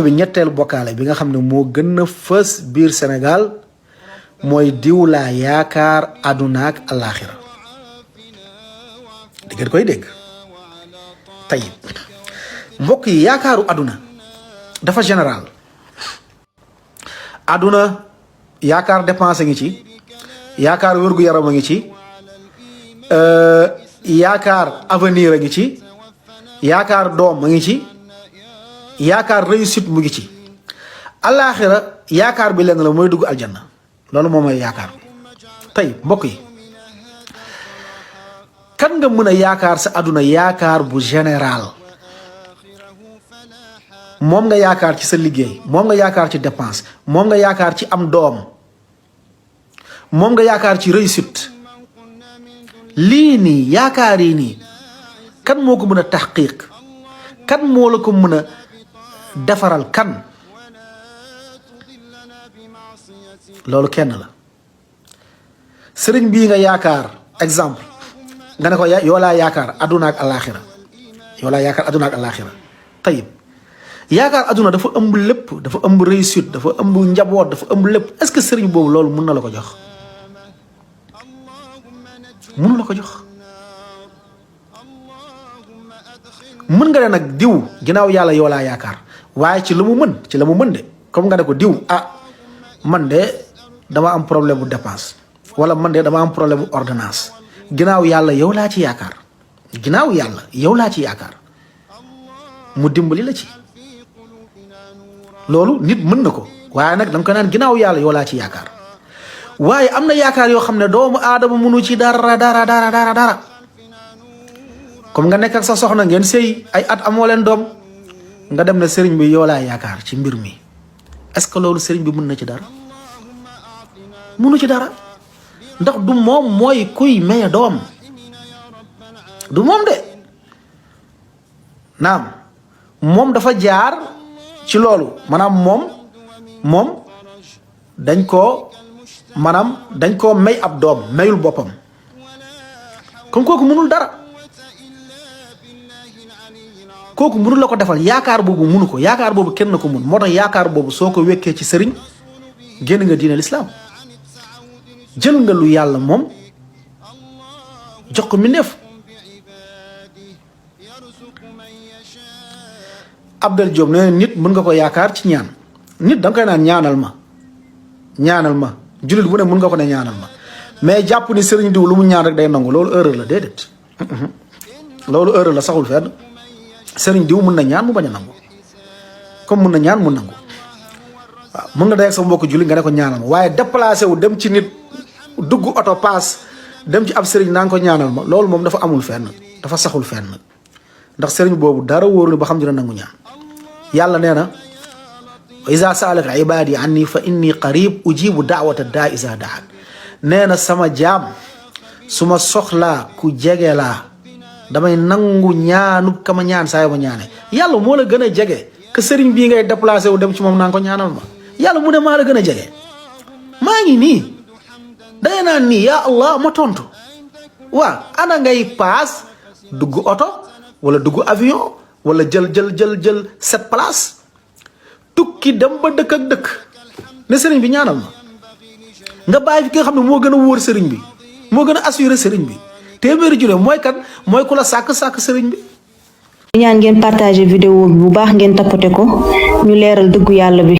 bi ñetteelu bokkaale bi nga xam ne moo gën a fës biir Sénégal mooy diw laa yaakaar àdduna ak alaaxira di ngeen koy dégg tey mbokk yi yaakaaru àdduna dafa général. àdduna yaakaar dépense ngi ci, yaakaar wér-gu-yaram a ngi ci, yaakaar avenir a ngi ci, yaakaar doom a ngi ci, yaakaar réussite mu ngi ci. alaaxira yaakaar bi lenn la mooy dugg aljanna, loolu moom mooy yaakaar. tey mbokk yi kan nga mën a yaakaar sa àdduna yaakaar bu général? moom nga yaakaar ci sa liggéey, moom nga yaakaar ci dépense, moom nga yaakaar ci am doom, moom nga yaakaar ci réussite. lii nii yaakaar yi nii kan moo ko mën a taxqiq? kan moo la ko mën a defaral? kan? loolu kenn la. sëriñ bii nga yaakaar exemple nga ne ko yoo laa yaakaar adduna ak alaaxira, yoo laa yaakaar adduna ak alaaxira. tayib yaakaar adduna dafa ëmb lépp, dafa ëmb réussite, dafa ëmb njaboot, dafa ëmb lépp. est-ce que sëriñ boobu loolu mun na la ko jox? mënu la ko jox. mën nga ne nag diw ginnaaw yàlla yoo laa yaakaar, waaye ci la mu mën, ci la mu mën de. comme nga ne ko diw, man de dama am problème bu dépense, wala man de dama am problème bu ordonnance. ginnaaw yàlla yow laa ci yaakaar, ginnaaw yàlla yow laa ci yaakaar, mu dimbali la ci. loolu nit mën na ko, waaye nag danga ko naan ginnaaw yàlla yow laa ci yaakaar. waaye am na yaakaar yoo xam ne doomu aadama mënu ci dara. comme nga nekk ak sa soxna ngeen sëy ay at amoo leen doom, nga dem ne sëriñ bi yoo laa yaakaar ci mbir mi. est-ce que loolu sëriñ bi mën na ci dara? mënu ci dara, ndax du moom mooy kuy maye doom, du moom de. naam moom dafa jaar ci loolu, maanaam moom dañ koo may ab doom, mayul boppam. comme kooku mënul dara, kooku mënul la ko defal. yaakaar boobu mënu ko, yaakaar boobu kenn na ko mun. moo tax yaakaar boobu soo ko wekkee ci sëriñ génn nga diine lislaam, jël nga lu yàlla moom jox ko mbindeef. Abdel Diop nee nit mën nga ko yaakaar ci ñaan. nit da nga koy naan ñaanal ma jullit bu ne mën nga ko ne ñaanal ma, mais jàpp ni sëriñ diw lu mu ñaan rek day nangu, loolu erreur la. déedéet loolu erreur la, saxul fenn. sëriñ diw mën na ñaan mu bañ a nangu, comme mën na ñaan mu nangu. waaw mën nga day ak sa mbokk jullit nga ne ko ñaanal ma, waaye déplacé wu dem ci nit, dugg oto paas dem ci ab sëriñ naa ko ñaanal ma, loolu moom dafa amul fenn, dafa saxul fenn. ndax sëriñ boobu dara wóorul ba xam dina nangu ñaan. yàlla nee na wa iza saalaka ibadi anni fa inni qarib ujibu daawata daa iza daan. nee na sama jaam su ma soxlaa ku jege laa, damay nangu ñaanu kama ñaan saa yu ma ñaane. yàlla moo la gën a jege que sëriñ bii ngay déplacé wu dem ci moom naa ko ñaanal ma. yàlla mu ne maa la gën a jege, maa ngi nii day naan nii yaa allah ma tontu. waaw ana ngay paas dugg oto wala dugg avion wala jël 7 places tukki dem ba dëkk ak dëkk ne sëriñ bi ñaanal ma, nga bàyyi fi ki nga xam ne moo gën a wóor sëriñ bi, moo gën a assuré sëriñ bi. téeméeri junne mooy kan? mooy ku la sàkk sëriñ bi. ñaan ngeen partager vidéo bi bu baax, ngeen tapoter ko, ñu leeral dëggu yàlla bi.